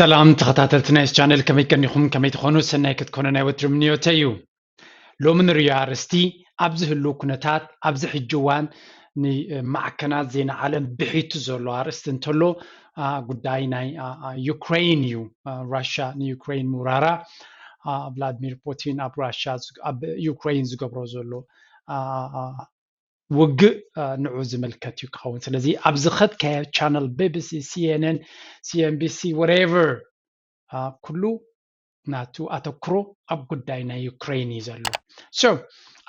ሰላም ተኸታተልቲ ናይ ቻነል፣ ከመይ ቀኒኹም? ከመይ ትኾኑ? ሰናይ ክትኮኑ ናይ ወትሪ ምንዮተይ እዩ። ሎሚ ንርእዮ ኣርእስቲ፣ ኣብዚ ህሉ ኩነታት፣ ኣብዚ ሕጂ እዋን ንማዕከናት ዜና ዓለም ብሒቱ ዘሎ ኣርእስቲ እንተሎ፣ አ፣ ጉዳይ ናይ፣ አ፣ አ፣ ዩክሬን እዩ። አ፣ ራሻ ንዩክሬን ምውራራ፣ አ፣ ቭላድሚር ፑቲን ኣብ ራሻ ዝግ-፣ ኣብ ዩክሬን ዝገብሮ ዘሎ፣ አ፣ አ፣ ውግእ፣ አ፣ ንዑ ዝምልከት እዩ ክኸውን። ስለዚ ኣብ ዝኸድካዮ ቻነል፣ ቢቢሲ፣ ሲኤንኤን፣ ሲኤንቢሲ፣ whatever፣ አ፣ ኩሉ ናቱ ኣተኩሮ ኣብ ጉዳይ ናይ ዩክሬን እዩ ዘሎ። So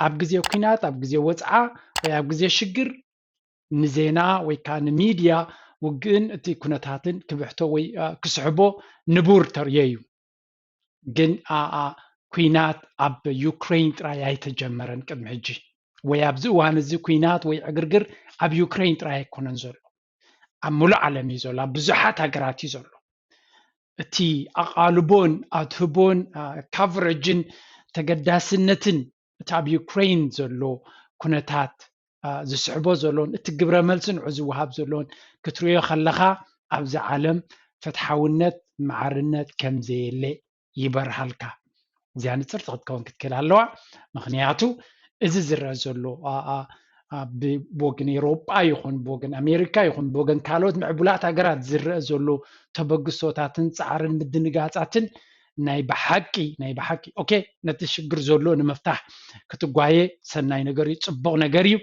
ኣብ ግዜ ኲናት፣ ኣብ ግዜ ወጽዓ ወይ ኣብ ግዜ ሽግር ንዜና ወይ ከዓ ንሚድያ ውግእን እቲ ኩነታትን ክብሕቶ ወይ፣ አ፣ ክስሕቦ ንቡር ተርእዮ እዩ። ግን፣ አ፣ አ፣ ኲናት ኣብ ዩክሬን ጥራይ ኣይተጀመረን ቅድሚ ሕጂ፣ ወይ ኣብዚ እዋን እዚ ኲናት ወይ ዕግርግር ኣብ ዩክሬን ጥራይ ኣይኮነን ዘሎ፣ ኣብ ሙሉእ ዓለም እዩ ዘሎ፣ ኣብ ብዙሓት ሃገራት እዩ ዘሎ። እቲ ኣቓልቦን ኣድህቦን፣ አ፣ ካቨረጅን ተገዳስነትን እቲ ኣብ ዩክሬን ዘሎ ኩነታት፣ አ፣ ዝስሕቦ ዘሎን እቲ ግብረ መልሲ ንዑ ዝወሃብ ዘሎን ክትርእዮ ከለኻ፣ ኣብዚ ዓለም ፍትሓውነት፣ ማዕርነት ከም ዘየለ ይበርሃልካ። እዚኣ ንጽርቲ ክትከውን ክትክእል ኣለዋ። ምኽንያቱ እዚ ዝረአ ዘሎ፣ አ፣ አ፣ አ፣ ብ-፣ ብወገን ኤውሮጳ ይኹን ብወገን ኣሜሪካ ይኹን ብወገን ካልኦት ምዕቡላት ሃገራት ዝረአ ዘሎ ተበግሶታትን ጻዕርን ምድንጋጻትን ናይ ብሓቂ፣ ናይ ብሓቂ፣ ኦኬ፣ ነቲ ሽግር ዘሎ ንምፍታሕ ክትጓየ ሰናይ ነገር እዩ፣ ጽቡቕ ነገር እዩ።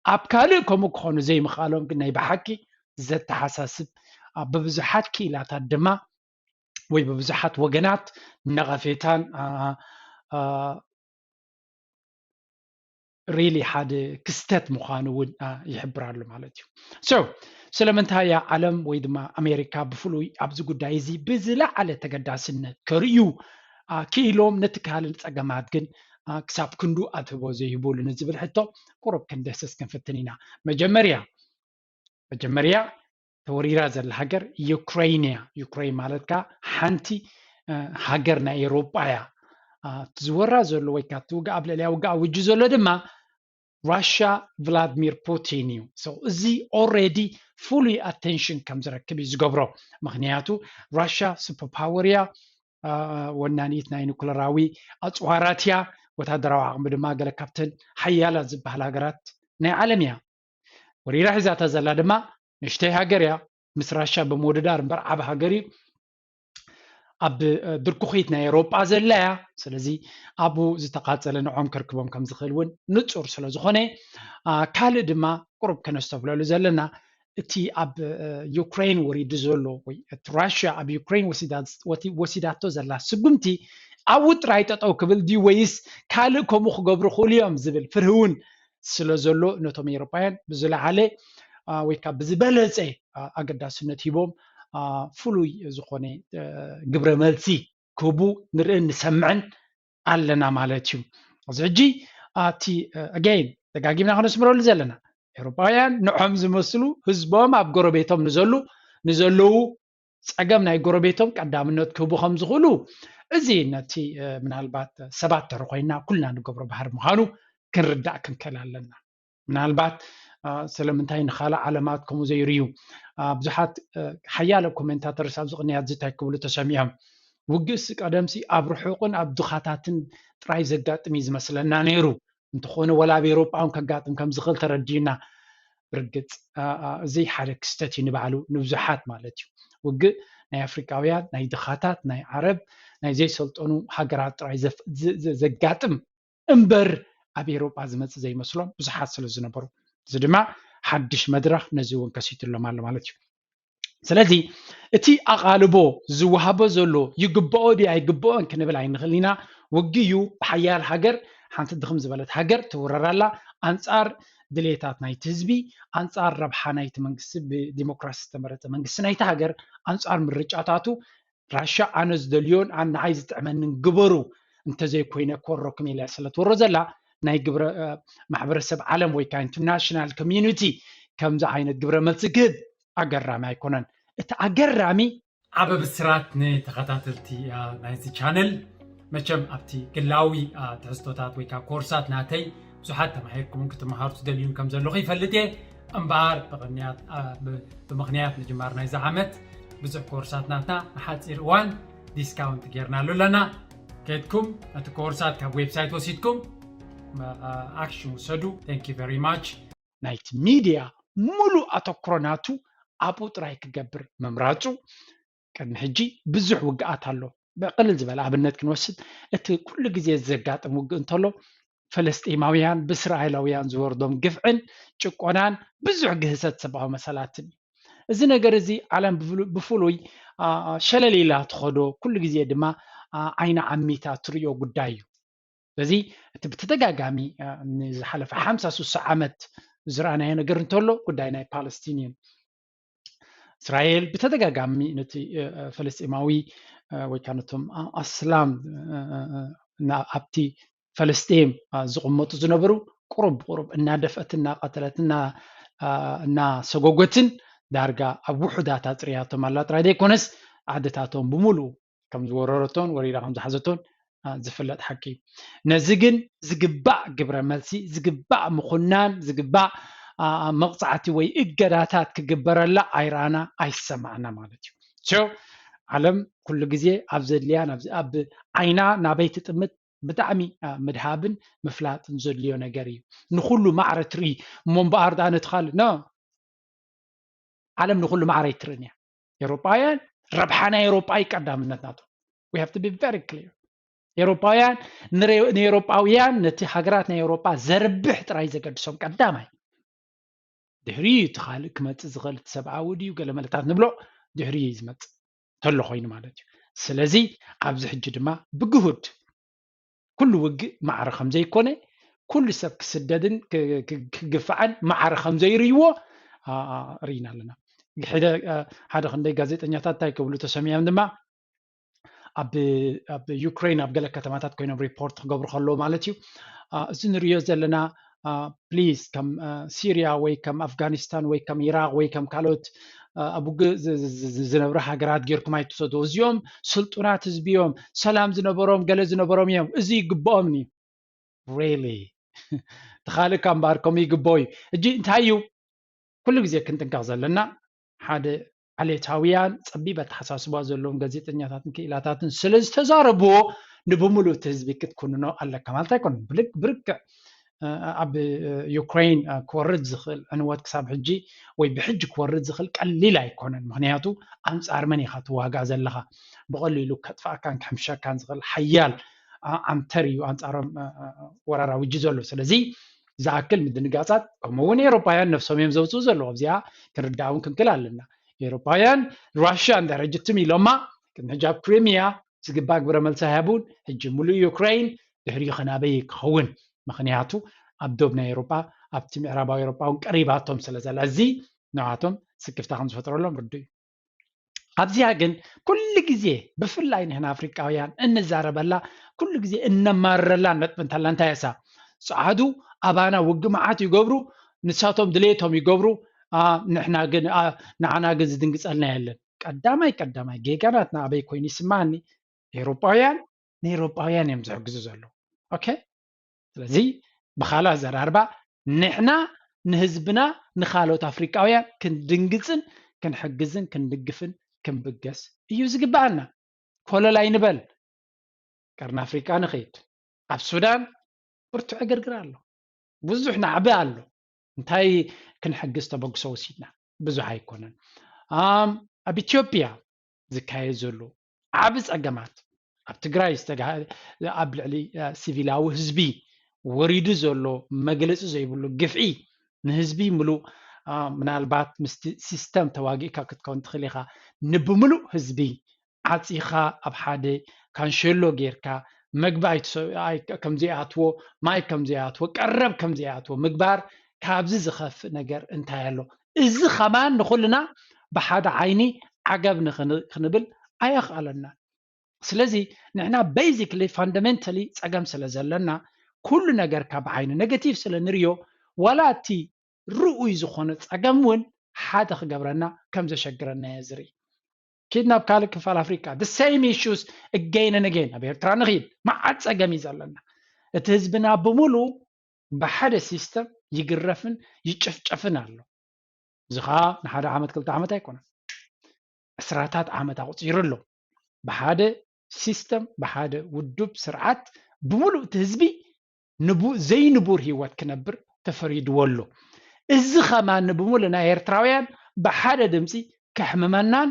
ኣብ ካልእ ከምኡ ክኾኑ ዘይምኽኣሎም ግን ናይ ብሓቂ ዘተሓሳስብ፣ አ፣ ብብዙሓት ክኢላታት ድማ ወይ ብብዙሓት ወገናት ነቐፌታን፣ አ፣ አ፣ ሪሊ ሓደ ክስተት ምዃኑ እውን፣ አ፣ ይሕብር ኣሎ ማለት እዩ። So ስለምንታይ እያ ዓለም ወይ ድማ ኣሜሪካ ብፍሉይ ኣብዚ ጉዳይ እዚ ብዝለዓለ ተገዳስነት ከርእዩ፣ አ፣ ክኢሎም፣ ነቲ ካልእ ጸገማት ግን፣ አ፣ ክሳብ ክንዱ ኣትህቦ ዘይህቡሉ ንዝብል ሕቶ ቁሩብ ክንደስስ ክንፍትን ኢና። መጀመርያ፣ መጀመርያ ተወሪራ ዘላ ሃገር ዩክሬን እያ። ዩክሬን ማለት ከኣ ሓንቲ፣ እ፣ ሃገር ናይ ኤውሮጳ እያ። አ፣ እቲ ዝወራ ዘሎ ወይ ከኣ እቲ ውግእ ኣብ ልዕሊኣ ውግእ ኣውጁ ዘሎ ድማ ራሻ ቭላድሚር ፑቲን እዩ። So እዚ ኦልሬዲ ፍሉይ ኣቴንሽን ከም ዝረክብ እዩ ዝገብሮ። ምኽንያቱ ራሻ ሱፐር ፓወር እያ፣ አ፣ ወናኒት ናይ ኑክለራዊ ኣጽዋራት እያ። ወታደራዊ ዓቕሚ ድማ ገለ ካብተን ሓያላት ዝበሃላ ሃገራት ናይ ዓለም እያ። ወሪራ ሒዛታ ዘላ ድማ ንእሽተይ ሃገር እያ። ምስ ራሻ ብምውድዳር እምበር ዓቢ ሃገር እዩ። ኣብ፣ እ፣ ድርኩኺት ናይ ኤውሮጳ ዘላ እያ። ስለዚ ኣብኡ ዝተቓጸለ ንዖም ከርክቦም ከም ዝኽእል እውን ንጹር ስለ ዝኾነ፣ አ፣ ካልእ ድማ ቁሩብ ከነስተብለሉ ዘለና፣ እቲ ኣብ፣ እ፣ ዩክሬን ወሪዱ ዘሎ ወይ እቲ ራሽያ ኣብ ዩክሬን ወሲዳ-፣ ወቲ-፣ ወሲዳቶ ዘላ ስጉምቲ ኣብኡ ጥራይ ጠጠው ክብል ድዩ ወይስ ካልእ ከምኡ ክገብሩ ክእሉ እዮም ዝብል ፍርሂ እውን ስለ ዘሎ ነቶም ኤውሮጳውያን ብዝለዓለ፣ አ፣ ወይ ከዓ ብዝበለጸ፣ አ፣ ኣገዳስነት ሂቦም፣ አ፣ ፍሉይ ዝኾነ፣ አ፣ ግብረ መልሲ ክህቡ ንርእን ንሰምዕን ኣለና ማለት እዩ። እዚ ሕጂ፣ አ፣ እቲ፣ አ፣ ኣገይን ደጋጊምና ከነስምረሉ ዘለና ኤውሮጳውያን ንዖም ዝመስሉ ህዝቦም ኣብ ጎረቤቶም ንዘሉ፣ ንዘለዉ ጸገም ናይ ጎረቤቶም ቀዳምነት ክህቡ ከም ዝኽእሉ፣ እዚ ነቲ፣ እ፣ ምናልባት ሰባት ተረኾይና ኩልና ንገብሮ ባህሪ ምዃኑ ክንርዳእ ክንክእል ኣለና። ምናልባት፣ እ፣ ስለምንታይ ንኻልእ ዓለማት ከምኡ ዘይርእዩ? እ፣ ብዙሓት፣ እ፣ ሓያለ ኮሜንታተርስ ኣብዚ ቅንያት እዚ እንታይ ክብሉ ተሰሚዖም? ውግእሲ ቀደምሲ ኣብ ርሑቕን ኣብ ድኻታትን ጥራይ ዘጋጥም እዩ ዝመስለና ነይሩ። እንተኾነ፣ ወላ ኣብ ኤውሮጳ እውን ከጋጥም ከም ዝኽእል ተረዲእና። ብርግጽ፣ አ፣ አ፣ እዚ ሓደ ክስተት እዩ ንባዕሉ፣ ንብዙሓት ማለት እዩ። ውግእ ናይ ኣፍሪቃውያን፣ ናይ ድኻታት፣ ናይ ዓረብ፣ ናይ ዘይሰልጠኑ ሃገራት ጥራይ ዘፍ-፣ ዘ-፣ ዘ-፣ ዘጋጥም እምበር፣ ኣብ ኤውሮጳ ዝመጽእ ዘይመስሎም ብዙሓት ስለ ዝነበሩ፣ እዚ ድማ ሓድሽ መድረኽ ነዚ እውን ከሲትሎም ኣሎ ማለት እዩ። ስለዚ እቲ ኣቓልቦ ዝወሃቦ ዘሎ ይግብኦ ድዩ ኣይግብኦን ክንብል ኣይንኽእል ኢና። ውግእ እዩ። ብሓያል ሃገር፣ ሓንቲ ድኽም ዝበለት ሃገር ትውረር ኣላ። ኣንጻር ድሌታት ናይቲ ህዝቢ፣ ኣንጻር ረብሓ ናይቲ መንግስቲ፣ ብዲሞክራሲ ዝተመረጸ መንግስቲ ናይቲ ሃገር፣ ኣንጻር ምርጫታቱ፣ ራሻ ኣነ ዝደልዮን ኣነ ንዓይ ዝጥዕመንን ግበሩ እንተዘይኮይነ ኮሮኩም ኢላ ስለ ትወሮ ዘላ፣ ናይ ግብረ፣ እ፣ ማሕበረሰብ ዓለም ወይ ከዓ ኢንተርናሽናል ኮሚዩኒቲ ከምዚ ዓይነት ግብረ መልሲ ክህብ ኣገራሚ ኣይኮነን። እቲ ኣገራሚ ዓቢ ብስራት ንተኸታተልቲ፣ አ፣ ናይዚ ቻነል። መቸም ኣብቲ ግላዊ፣ አ፣ ትሕዝቶታት ወይ ከዓ ኮርሳት ናተይ ብዙሓት ተማሂርኩምን ክትመሃሩ ትደልዩን ከም ዘለኹ ይፈልጥ እየ። እምበኣር ብቕንያት፣ አ፣ ብ-፣ ብምኽንያት ምጅማር ናይዚ ዓመት ብዙሕ ኮርሳት ናትና ንሓፂር እዋን ዲስካውንት ጌርናሉ ኣለና። ከድኩም እቲ ኮርሳት ካብ ዌብሳይት ወሲድኩም ኣክሽን ውሰዱ። Thank you very much። ናይቲ ሚድያ ሙሉእ ኣተኩሮ ናቱ ኣብኡ ጥራይ ክገብር ምምራፁ። ቅድሚ ሕጂ ብዙሕ ውግኣት ኣሎ። ብቅልል ዝበለ ኣብነት ክንወስድ፣ እቲ ኩሉ ግዜ ዘጋጥም ውግእ እንተሎ፣ ፈለስጢማውያን ብእስራኤላውያን ዝወርዶም ግፍዕን ጭቆናን ብዙሕ ግህሰት ሰብኣዊ መሰላትን እዩ። እዚ ነገር እዚ ዓለም ብፍሉ- ብፍሉይ ሸለል ኢላ ትኸዶ፣ ኩሉ ግዜ ድማ ዓይና ዓሚታ ትሪኦ ጉዳይ እዩ። ስለዚ እቲ ብተደጋጋሚ ንዝሓለፈ ሓምሳ ስሳ ዓመት ዝረኣናዮ ነገር እንተሎ፣ ጉዳይ ናይ ፓለስቲንየን፣ እስራኤል ብተደጋጋሚ ነቲ ፈለስጢማዊ ወይ ከዓ ነቶም ኣስላም ኣብቲ ፈለስጢን ዝቕመጡ ዝነበሩ ቁሩብ ብቁሩብ እናደፍአት እናቐተለት እናሰጎጎትን ዳርጋ ኣብ ውሑዳት ኣፅርያቶም ኣላ ጥራይ ዘይኮነስ ዓድታቶም ብምሉኡ ከም ዝወረረቶን ወሪዳ ከም ዝሓዘቶን ዝፍለጥ ሓቂ እዩ። ነዚ ግን ዝግባእ ግብረ መልሲ፣ ዝግባእ ምኹናን፣ ዝግባእ መቕፃዕቲ ወይ እገዳታት ክግበረላ ኣይረኣና ኣይሰማዕና ማለት እዩ። ዓለም ኩሉ ግዜ ኣብ ዘድልያ ኣብ ዓይና ናበይ ትጥምት ብጣዕሚ ምድሃብን ምፍላጥን ዘድልዮ ነገር እዩ። ንኩሉ ማዕረ ትርኢ እሞ እምበኣር ደኣ ነቲ ካልእ ኖ ዓለም ንኩሉ ማዕረ ኣይትርእን እያ። ኤውሮጳውያን ረብሓ ናይ ኤውሮጳ እዩ ቀዳምነት ናቶም። We have to be very clear። ኤውሮጳውያን ንኤውሮጳውያን ነቲ ሃገራት ናይ ኤውሮጳ ዘርብሕ ጥራይ ዘገድሶም ቀዳማይ። ድሕሪ እቲ ካልእ ክመፅእ ዝኽእል እቲ ሰብኣዊ ድዩ ገለ መለታት ንብሎ ድሕሪ እዩ ዝመፅእ ተሎ ኮይኑ ማለት እዩ። ስለዚ ኣብዚ ሕጂ ድማ ብግሁድ ኩሉ ውግእ ማዕረ ከም ዘይኮነ፣ ኩሉ ሰብ ክስደድን ክግፋዕን ማዕረ ከም ዘይርእይዎ ርኢና ኣለና። ሓደ ክንደይ ጋዜጠኛታት እንታይ ክብሉ ተሰሚዖም ድማ ኣብ ዩክሬን ኣብ ገለ ከተማታት ኮይኖም ሪፖርት ክገብሩ ከለዉ ማለት እዩ። እዚ ንሪኦ ዘለና ፕሊዝ ከም ሲርያ ወይ ከም ኣፍጋኒስታን ወይ ከም ኢራቅ ወይ ከም ካልኦት ኣብ ውግእ ዝነብሩ ሃገራት ጌርኩም ኣይትውሰዱ። እዚኦም ስልጡናት ህዝቢ እዮም፣ ሰላም ዝነበሮም ገለ ዝነበሮም እዮም፣ እዚ ይግብኦም እዩ። ሪሊ እቲ ካልእ እካ እምበኣር ከምኡ ይግብኦ እዩ። ሕጂ እንታይ እዩ ኩሉ ግዜ ክንጥንቀቕ ዘለና? ሓደ ዓሌታውያን ጸቢብ ኣተሓሳስባ ዘለዎም ጋዜጠኛታትን ክኢላታትን ስለ ዝተዛረብዎ ንብምሉእ እቲ ህዝቢ ክትኩንኖ ኣለካ ማለት ኣይኮነን። ብልክ- ብርግዕ ኣብ ዩክሬን ክወርድ ዝኽእል ዕንወት ክሳብ ሕጂ ወይ ብሕጂ ክወርድ ዝኽእል ቀሊል ኣይኮነን። ምክንያቱ ኣንጻር መን ኢኻ ትዋጋእ ዘለኻ? ብቐሊሉ ከጥፍኣካን ክሕምሸካን ዝኽእል ሓያል ዓንተር እዩ ኣንጻሮም ወራር ኣውጂ ዘሎ። ስለዚ ዝኣክል ምድንጋጻት ከምኡ እውን ኤውሮጳውያን ነፍሶም እዮም ዘውፅኡ ዘለዉ። ኣብዚኣ ክንርዳእ እውን ክንክል ኣለና። ኤውሮጳውያን ራሽያ እንዳ ረጅትም ኢሎማ ቅድሚ ሕጂ ኣብ ክሪሚያ ዝግባእ ግብረ መልሲ ኣይሃቡን። ሕጂ ሙሉእ ዩክሬን ድሕሪኡ ከናበይ ክኸውን? ምክንያቱ ኣብ ዶብ ናይ ኤውሮጳ ኣብቲ ምዕራባዊ ኤውሮጳ እውን ቀሪባቶም ስለ ዘላ እዚ ንዓቶም ስክፍታ ከም ዝፈጥረሎም ርዱእ እዩ። ኣብዚኣ ግን ኩሉ ግዜ ብፍላይ ንሕና ኣፍሪቃውያን እንዛረበላ ኩሉ ግዜ እነማርረላ ነጥቢ እንተላ እንታይ እያ እሳ? ጸዓዱ ኣባና ውግእ መዓት ይገብሩ፣ ንሳቶም ድሌቶም ይገብሩ፣ ንሕና ግን ንዓና ግን ዝድንግጸልና የለን። ቀዳማይ ቀዳማይ ጌጋ ናትና ኣበይ ኮይኑ ይስማዓኒ? ኤውሮጳውያን ንኤውሮጳውያን እዮም ዝሕግዙ ዘለዉ። ኦኬ ስለዚ ብኻልእ ኣዘራርባ ንሕና ንህዝብና ንኻልኦት ኣፍሪቃውያን ክንድንግጽን ክንሕግዝን ክንድግፍን ክንብገስ እዩ ዝግብኣና። ኮለል ኣይንበል። ቀርኒ ኣፍሪቃ ንኸይድ። ኣብ ሱዳን ብርቱዕ ዕግርግር ኣሎ። ብዙሕ ናዕቢ ኣሎ። እንታይ ክንሕግዝ ተበግሶ ወሲድና? ብዙሕ ኣይኮነን። ኣብ ኢትዮጵያ ዝካየድ ዘሎ ዓቢ ጸገማት ኣብ ትግራይ ኣብ ልዕሊ ሲቪላዊ ህዝቢ ወሪዱ ዘሎ መግለጺ ዘይብሉ ግፍዒ ንህዝቢ ምሉእ ምናልባት ምስቲ ሲስተም ተዋጊእካ ክትከውን ትኽእል ኢኻ። ንብምሉእ ህዝቢ ዓፂኻ ኣብ ሓደ ካንሸሎ ጌርካ መግቢ ከም ዘይኣትዎ ማይ ከም ዘይኣትዎ ቀረብ ከም ዘይኣትዎ ምግባር ካብዚ ዝኸፍእ ነገር እንታይ ኣሎ? እዚ ከማን ንኹልና ብሓደ ዓይኒ ዓገብ ንክንብል ኣየኽኣለና። ስለዚ ንሕና basically fundamentally ፀገም ስለ ዘለና ኩሉ ነገር ካብ ዓይኒ negative ስለ ንርዮ ዋላ እቲ ርኡይ ዝኾነ ፀገም እውን ሓደ ክገብረና ከም ዘሸግረና እየ ዝርኢ። ኪድ ናብ ካልእ ክፋል ኣፍሪቃ the same issues again and again ኣብ ኤርትራ ንኽይድ መዓት ፀገም እዩ ዘለና። እቲ ህዝብና ብምሉ ብሓደ ሲስተም ይግረፍን ይጭፍጨፍን ኣሎ። እዚ ከዓ ንሓደ ዓመት ክልተ ዓመት ኣይኮነን። ዕስራታት ዓመት ኣቑፂሩ ኣሎ። ብሓደ ሲስተም፣ ብሓደ ውዱብ ስርዓት ብምሉእ እቲ ህዝቢ ዘይንቡር ህይወት ክነብር ተፈሪድዎ ኣሎ። እዚ ከማን ብምሉእ ናይ ኤርትራውያን ብሓደ ድምፂ ከሕምመናን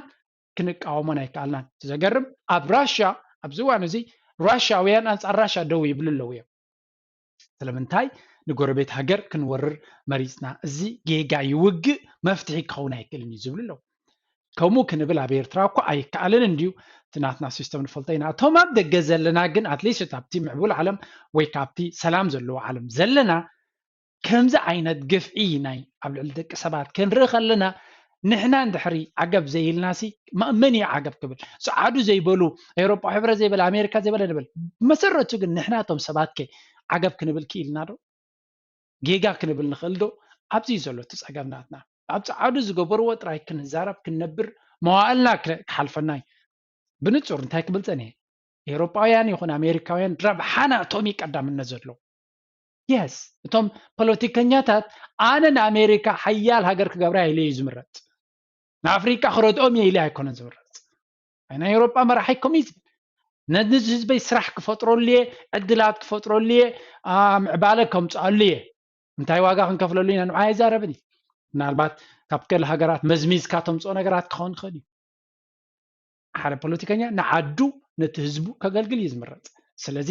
ክንቃወሞን ኣይከኣልናን። ዘገርም ኣብ ራሽያ ኣብዚ እዋን እዚ ራሽያውያን ኣንፃር ራሽያ ደው ይብሉ ኣለዉ እዮም። ስለምንታይ ንጎረቤት ሃገር ክንወርር መሪፅና? እዚ ጌጋ ይውግእ መፍትሒ ክኸውን ኣይክእልን እዩ ዝብሉ ኣለዉ። ከምኡ ክንብል ኣብ ኤርትራ እኮ ኣይከኣልን እንድዩ። እቲ ናትና ሲስተም ንፈልጦ ኢና። እቶም ኣብ ደገ ዘለና ግን ኣትሊስት ኣብቲ ምዕቡል ዓለም ወይ ካብቲ ሰላም ዘለዎ ዓለም ዘለና ከምዚ ዓይነት ግፍዒ ናይ ኣብ ልዕሊ ደቂ ሰባት ክንርኢ ከለና ንሕና እንድሕሪ ዓገብ ዘይልናሲ መን እዩ ዓገብ ክብል? ፀዓዱ ዘይበሉ፣ ኤውሮጳ ሕብረት ዘይበለ፣ ኣሜሪካ ዘይበለ ንበል። መሰረቱ ግን ንሕና እቶም ሰባት ከ ዓገብ ክንብል ክኢልና ዶ? ጌጋ ክንብል ንኽእል ዶ? ኣብዚ እዩ ዘሎ እቲ ፀገም ናትና። ኣብ ፀዓዱ ዝገበርዎ ጥራይ ክንዛረብ ክንነብር መዋእልና ክሓልፈና እዩ። ብንፁር እንታይ ክብል ፀኒሐ? ኤውሮጳውያን ይኹን ኣሜሪካውያን ረብሓና እቶም እዩ ቀዳምነት ዘለዎ። የስ፣ እቶም ፖለቲከኛታት ኣነ ንኣሜሪካ ሓያል ሃገር ክገብራ ኢለ እዩ ዝምረፅ፣ ንኣፍሪቃ ክረድኦም እየ ኢለ ኣይኮነን ዝምረፅ። ናይ ኤውሮጳ መራሒ ኮሚዝ ነዚ ህዝበይ ስራሕ ክፈጥረሉ እየ፣ ዕድላት ክፈጥረሉ እየ፣ ምዕባለ ከምፅኣሉ እየ። እንታይ ዋጋ ክንከፍለሉ ኢና ንዓ ኣይዛረብን እዩ። ምናልባት ካብ ገለ ሃገራት መዝሚዝካ ተምፅኦ ነገራት ክኸውን ይኽእል እዩ። ሓደ ፖለቲከኛ ንዓዱ ነቲ ህዝቡ ከገልግል እዩ ዝምረፅ። ስለዚ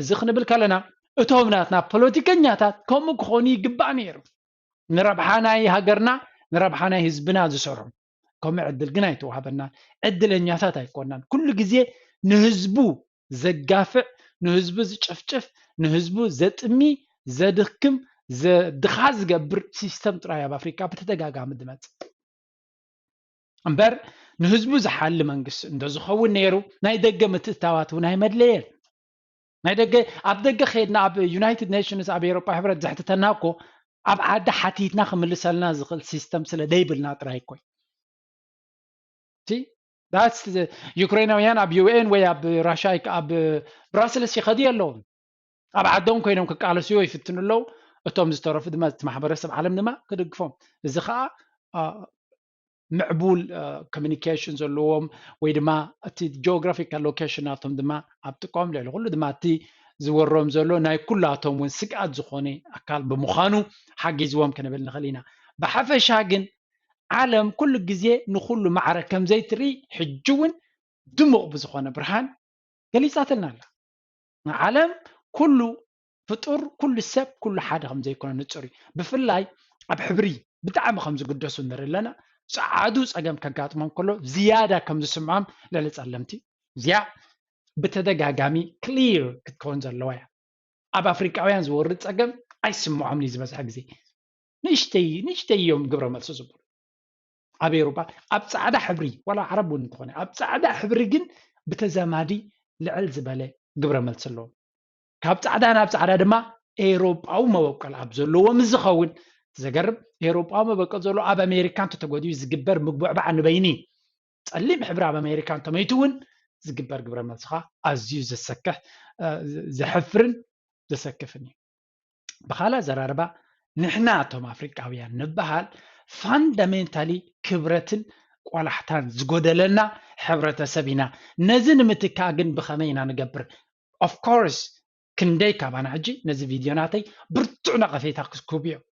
እዚ ክንብል ከለና እቶም ናትና ፖለቲከኛታት ከምኡ ክኾኑ ይግባእ ነይሩ። ንረብሓ ናይ ሃገርና ንረብሓ ናይ ህዝብና ዝሰርሑ ከምኡ ዕድል ግን ኣይተዋህበናን። ዕድለኛታት ኣይኮናን። ኩሉ ግዜ ንህዝቡ ዘጋፍዕ፣ ንህዝቡ ዝጭፍጭፍ፣ ንህዝቡ ዘጥሚ፣ ዘድክም፣ ዘድኻ ዝገብር ሲስተም ጥራይ ኣብ ኣፍሪካ ብተደጋጋሚ ዝመፅእ እምበር ንህዝቡ ዝሓሊ መንግስቲ እንተዝኸውን ነይሩ ናይ ደገ ምትእትታዋት እውን ኣይመድለየን። ናይ ደገ ኣብ ደገ ከይድና ኣብ ዩናይትድ ኔሽንስ ኣብ ኤሮጳ ሕብረት ዘሕትተና እኮ ኣብ ዓዲ ሓቲትና ክምልሰልና ዝኽእል ሲስተም ስለ ደይብልና ጥራይ እኮ እዩ። ዩክሬናውያን ኣብ ዩኤን ወይ ኣብ ራሻ ኣብ ብራስልስ ይኸዱ ኣለዎም። ኣብ ዓዶም ኮይኖም ክቃለስዎ ይፍትኑ ኣለዉ። እቶም ዝተረፉ ድማ እቲ ማሕበረሰብ ዓለም ድማ ክድግፎም። እዚ ከዓ ምዕቡል ኮሚኒኬሽን ዘለዎም ወይ ድማ እቲ ጂኦግራፊካል ሎኬሽን ናቶም ድማ ኣብ ጥቆም ልዕሊ ኩሉ ድማ እቲ ዝወሮም ዘሎ ናይ ኩላቶም እውን ስግኣት ዝኾነ ኣካል ብምዃኑ ሓጊዝዎም ክንብል ንኽእል ኢና። ብሓፈሻ ግን ዓለም ኩሉ ግዜ ንኩሉ ማዕረ ከም ዘይትርኢ ሕጂ እውን ድሙቕ ብዝኾነ ብርሃን ገሊጻትልና ኣላ። ዓለም ኩሉ ፍጡር ኩሉ ሰብ ኩሉ ሓደ ከም ዘይኮነ ንጹር እዩ። ብፍላይ ኣብ ሕብሪ ብጣዕሚ ከም ዝግደሱ ንርኢ ኣለና። ጸዓዱ ጸገም ከጋጥሞም ከሎ ዝያዳ ከም ዝስምዖም ልዕሊ ጸለምቲ እዚኣ ብተደጋጋሚ ክሊር ክትከውን ዘለዋ እያ። ኣብ ኣፍሪቃውያን ዝወርድ ጸገም ኣይስምዖምን እዩ ዝበዝሐ ግዜ። ንእሽተይ ንእሽተይ እዮም ግብረ መልሲ ዝብሉ። ኣብ ኤውሮጳ ኣብ ጻዕዳ ሕብሪ ዋላ ዓረብ እውን እንተኾነ ኣብ ጻዕዳ ሕብሪ ግን ብተዛማዲ ልዕል ዝበለ ግብረ መልሲ ኣለዎም። ካብ ጻዕዳ ናብ ጻዕዳ ድማ ኤውሮጳዊ መበቆል ኣብ ዘለዎ ምስ ዝኸውን፣ ዘገርም፣ ኤውሮጳዊ መበቆል ዘለዎ ኣብ ኣሜሪካ እንተተጎዲኡ ዝግበር ምግቡዕባዕ ንበይኒ ጸሊም ሕብሪ ኣብ ኣሜሪካ እንተመይቱ እውን ዝግበር ግብረ መልስኻ ኣዝዩ ዘሰክሕ ዘሕፍርን ዘሰክፍን እዩ። ብኻልእ ኣዘራርባ ንሕና እቶም ኣፍሪቃውያን ንበሃል ፋንዳሜንታሊ ክብረትን ቆላሕታን ዝጎደለና ሕብረተሰብ ኢና። ነዚ ንምትካእ ግን ብኸመይ ኢና ንገብር? ኦፍኮርስ ክንደይ ካባና ሕጂ ነዚ ቪድዮ ናተይ ብርቱዕ ነቐፌታ ክስኩብ እዮም።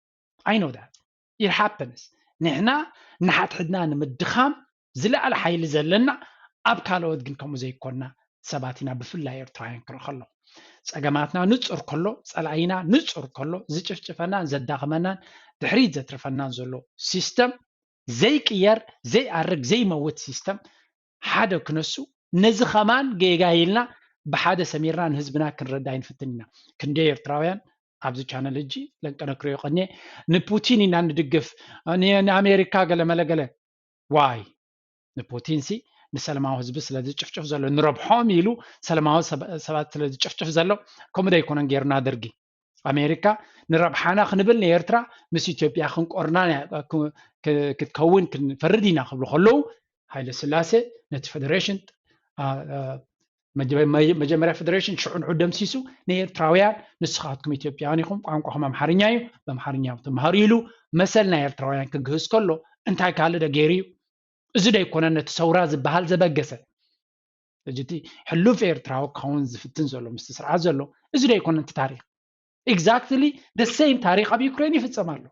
I know that it happens። ንሕና ንሓድሕድና ንምድኻም ዝለዓለ ሓይሊ ዘለና ኣብ ካልኦት ግን ከምኡ ዘይኮንና ሰባት ኢና። ብፍላይ ኤርትራውያን ክርኢ ከለኹ ጸገማትና ንጹር ከሎ፣ ጸላኢና ንጹር ከሎ፣ ዝጭፍጭፈናን ዘዳኽመናን ድሕሪት ዘትርፈናን ዘሎ ሲስተም ዘይቅየር ዘይኣርግ ዘይመውት ሲስተም ሓደ ክነሱ ነዚ ከማን ጌጋ ኢልና ብሓደ ሰሚርና ንህዝብና ክንረዳ ኣይንፍትን ኢና። ክንደይ ኤርትራውያን ኣብዚ ቻነል እጂ ለንቀነክርዮ ቀኒየ ንፑቲን ኢና ንድግፍ ንኣሜሪካ ገለመለ ገለ ዋይ ንፑቲን ሲ ንሰላማዊ ህዝቢ ስለ ዝጭፍጭፍ ዘሎ ንረብሖም ኢሉ ሰላማዊ ሰባት ስለ ዝጭፍጭፍ ዘሎ ከምኡ ዶ ኣይኮነን ገይሩና ደርጊ ኣሜሪካ ንረብሓና ክንብል ንኤርትራ ምስ ኢትዮጵያ ክንቆርና ክትከውን ክንፈርድ ኢና ክብሉ ከለዉ ሃይለ ስላሴ ነቲ ፌደሬሽን መጀመርያ ፌደሬሽን ሽዑ ንዑ ደምሲሱ ንኤርትራውያን ንስኻትኩም ኢትዮጵያውያን ኢኹም ቋንቋኹም ኣምሓርኛ እዩ ብኣምሓርኛ ትምሃሩ ኢሉ መሰል ናይ ኤርትራውያን ክግህስ ከሎ እንታይ ካልእ ዶ ገይሩ እዩ እዚ ዶ ኣይኮነን ነቲ ሰውራ ዝበሃል ዘበገሰ? ሕጂ እቲ ሕሉፍ ኤርትራዊ ክኸውን ዝፍትን ዘሎ ምስቲ ስርዓት ዘሎ እዚ ዶ ኣይኮነን እቲ ታሪኽ? Exactly the same ታሪኽ ኣብ ዩክሬን ይፍጸም ኣሎ።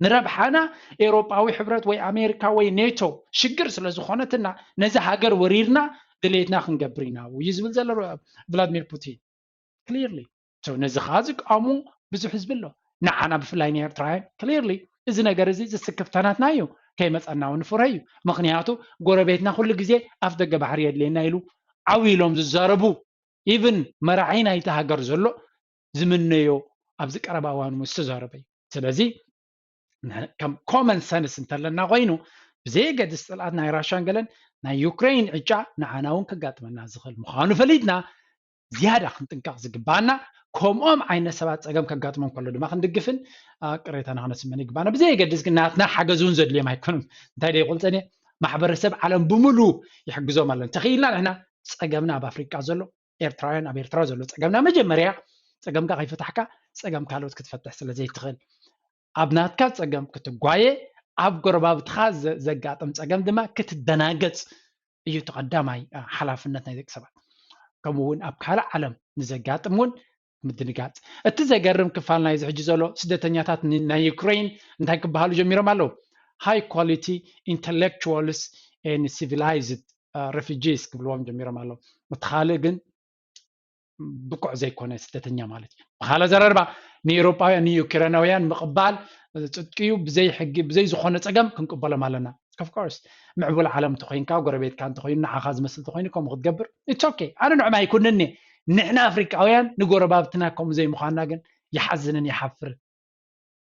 ንረብሓና ኤውሮጳዊ ሕብረት ወይ ኣሜሪካ ወይ ኔቶ ሽግር ስለ ዝኾነትና ነዚ ሃገር ወሪርና ድሌትና ክንገብር ኢና እዩ ዝብል ዘሎ ቭላድሚር ፑቲን። Clearly ነዚ ከዓ ዝቃወሙ ብዙሕ ህዝቢ ኣሎ። ንዓና ብፍላይ ንኤርትራውያን clearly እዚ ነገር እዚ ዝስክፍታናትና እዩ። ከይመፀና እውን ፍረ እዩ። ምክንያቱ ጎረቤትና ኩሉ ግዜ ኣፍ ደገ ባሕሪ የድልየና ኢሉ ዓው ኢሎም ዝዛረቡ፣ ኢቭን መራሒ ናይቲ ሃገር ዘሎ ዝምነዮ ኣብዚ ቀረባ እዋን እውን ዝተዛረበ እዩ። ስለዚ ከም common sense እንተለና ኮይኑ ብዘየገድስ ፅልኣት ናይ ራሻን ገለን ናይ ዩክሬን ዕጫ ንዓና እውን ከጋጥመና ዝኽእል ምዃኑ ፈሊጥና ዝያዳ ክንጥንቀቕ ዝግባና፣ ከምኦም ዓይነት ሰባት ፀገም ከጋጥሞም ከሎ ድማ ክንድግፍን ቅሬታና ክነስምን ይግባና። ብዘየገድስ ግን ናትና ሓገዝ እውን ዘድልዮም ኣይኮኑን። እንታይ ደይቁልፀን ማሕበረሰብ ዓለም ብምሉ ይሕግዞም ኣሎ። እንተኽኢልና ንሕና ፀገምና ኣብ ኣፍሪቃ ዘሎ ኤርትራውያን ኣብ ኤርትራ ዘሎ ፀገምና መጀመርያ ፀገምካ ከይፈታሕካ ፀገም ካልኦት ክትፈትሕ ስለ ዘይትኽእል ኣብ ናትካ ፀገም ክትጓየ ኣብ ጎረባብትኻ ዘጋጥም ፀገም ድማ ክትደናገፅ እዩ እቲ ቀዳማይ ሓላፍነት ናይ ደቂ ሰባት። ከምኡ እውን ኣብ ካልእ ዓለም ንዘጋጥም እውን ምድንጋፅ። እቲ ዘገርም ክፋል ናይዚ ሕጂ ዘሎ ስደተኛታት ናይ ዩክሬን እንታይ ክበሃሉ ጀሚሮም ኣለዉ? High quality intellectuals and civilized refugees ክብልዎም ጀሚሮም ኣለዉ። እቲ ካልእ ግን ብቁዕ ዘይኮነ ስደተኛ ማለት እዩ። ብካልእ ኣዘራርባ ንኤውሮጳውያን ንዩክሬናውያን ምቕባል ፅድቂ እዩ። ብዘይ ሕጊ ብዘይ ዝኾነ ፀገም ክንቅበሎም ኣለና። Of course ምዕቡል ዓለም እንተኮይንካ ጎረቤትካ እንተኮይኑ ንዓኻ ዝመስል እንተኮይኑ ከምኡ ክትገብር it's okay። ኣነ ንዕም ኣይኩንን ንሕና ኣፍሪቃውያን ንጎረባብትና ከምኡ ዘይምዃንና ግን ይሓዝንን ይሓፍርን።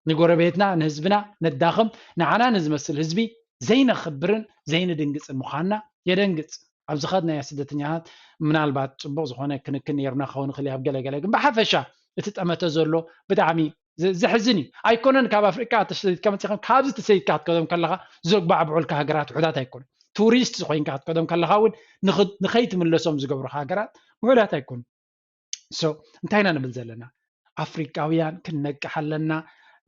ንጎረቤትና ንህዝብና ነዳኽም ንዓና ንዝመስል ህዝቢ ዘይነኽብርን ዘይንድንግፅን ምዃንና የደንግፅ። ኣብ ዝኸድናዮ ስደተኛታት ምናልባት ፅቡቕ ዝኾነ ክንክን ነይሩና ክኸውን ይኽእል ኣብ ገለገለ ግን ብሓፈሻ እቲ ጠመተ ዘሎ ብጣዕሚ ዘሕዝን እዩ። ኣይኮነን ካብ ኣፍሪቃ ተሰዲድካ መፂኻ ካብዚ ተሰዲድካ ክትከዶም ከለኻ ዘጓዕብዑልካ ሃገራት ውሑዳት ኣይኮኑ። ቱሪስት ዝኾይንካ ክትከዶም ከለኻ እውን ንኸይትምለሶም ዝገብሩካ ሃገራት ውሑዳት ኣይኮኑ። So እንታይ ኢና ንብል ዘለና? ኣፍሪቃውያን ክንነቅሕ ኣለና።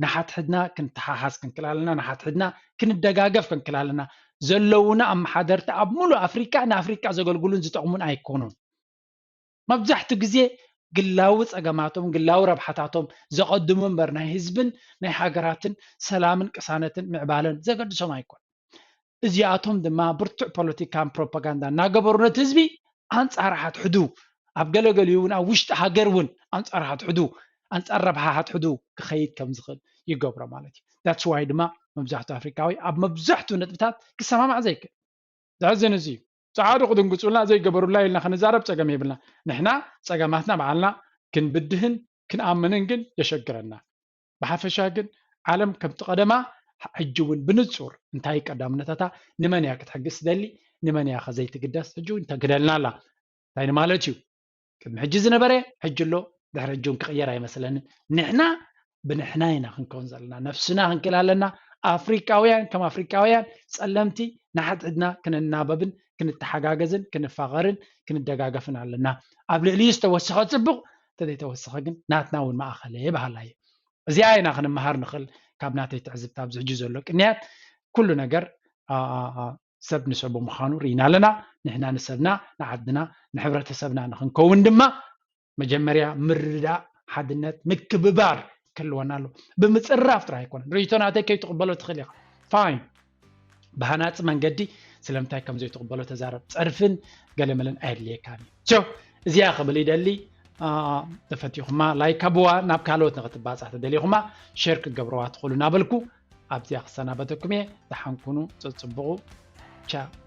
ንሓትሕድና ክንተሓሓዝ ክንክል ኣለና። ንሓትሕድና ክንደጋገፍ ክንክል ኣለና። ዘለውና ኣመሓደርቲ ኣብ ሙሉእ ኣፍሪቃ ንኣፍሪቃ ዘገልግሉን ዝጠቕሙን ኣይኮኑን። መብዛሕትኡ ግዜ ግላዊ ፀገማቶም ግላዊ ረብሓታቶም ዘቐድሙ እምበር ናይ ህዝብን ናይ ሃገራትን ሰላምን ቅሳነትን ምዕባለን ዘገድሶም ኣይኮን። እዚኣቶም ድማ ብርቱዕ ፖለቲካን ፕሮፓጋንዳ እናገበሩ ነቲ ህዝቢ ኣንፃር ሓትሕዱ ኣብ ገለገሊኡ እውን ኣብ ውሽጢ ሃገር እውን ኣንፃር ሓትሕዱ ኣንፃር ረብሓ ሓትሕዱ ክኸይድ ከም ዝኽእል ይገብሮ ማለት እዩ። That's why ድማ መብዛሕትኡ ኣፍሪካዊ ኣብ መብዛሕትኡ ነጥብታት ክሰማማዕ ዘይክእል። ዘሕዝን እዚ እዩ። ፀዓዱ ክድንግፁልና ዘይገበሩላ ኢልና ክንዛረብ ፀገም የብልና። ንሕና ፀገማትና በዓልና ክንብድህን ክንኣምንን ግን የሸግረና። ብሓፈሻ ግን ዓለም ከምቲ ቀደማ ሕጂ እውን ብንፁር እንታይ ቀዳምነታታ ንመን እያ ክትሕግዝ ትደሊ ንመን እያ ከዘይትግደስ ሕጂ እውን ተግደልና ኣላ። እንታይ ንማለት እዩ? ቅድሚ ሕጂ ዝነበረ ሕጂ ኣሎ፣ ድሕሪ ሕጂ እውን ክቕየር ኣይመስለንን። ንሕና ብንሕና ኢና ክንከውን ዘለና። ነፍስና ክንክል ኣለና። ኣፍሪቃውያን ከም ኣፍሪቃውያን ጸለምቲ ንሓድሕድና ክንናበብን ክንተሓጋገዝን ክንፋቐርን ክንደጋገፍን ኣለና። ኣብ ልዕሊኡ ዝተወሰኸ ጽቡቕ፣ እንተዘይተወሰኸ ግን ናትና እውን ማእኸለ ይበሃላ እየ። እዚኣ ኢና ክንመሃር ንኽእል ካብ ናተይ ትዕዝብቲ ኣብዚ ሕጂ ዘሎ ቅንያት። ኩሉ ነገር ሰብ ንሰቡ ምዃኑ ርኢና ኣለና። ንሕና ንሰብና ንዓድና ንሕብረተሰብና ንኽንከውን ድማ መጀመርያ ምርዳእ፣ ሓድነት፣ ምክብባር ክህልወና ኣሎ። ብምፅራፍ ጥራሕ ኣይኮነን። ርእይቶ ናተይ ከይትቕበሎ ትኽእል ኢኻ። ፋይን። ብሃናፂ መንገዲ ስለምንታይ ከም ዘይትቕበሎ ተዛረብ። ፀርፍን ገለመለን ኣየድልየካን እዩ። እዚኣ ክብል ይደሊ። ተፈቲኹማ ላይክ ኣብዋ። ናብ ካልኦት ንኽትባፃሕ ተደሊኹማ ሸር ክትገብረዋ ትኽእሉ እናበልኩ ኣብዚኣ ክሰናበተኩም እየ። ደሓን ኩኑ፣ ፀፅብቑ። ቻው።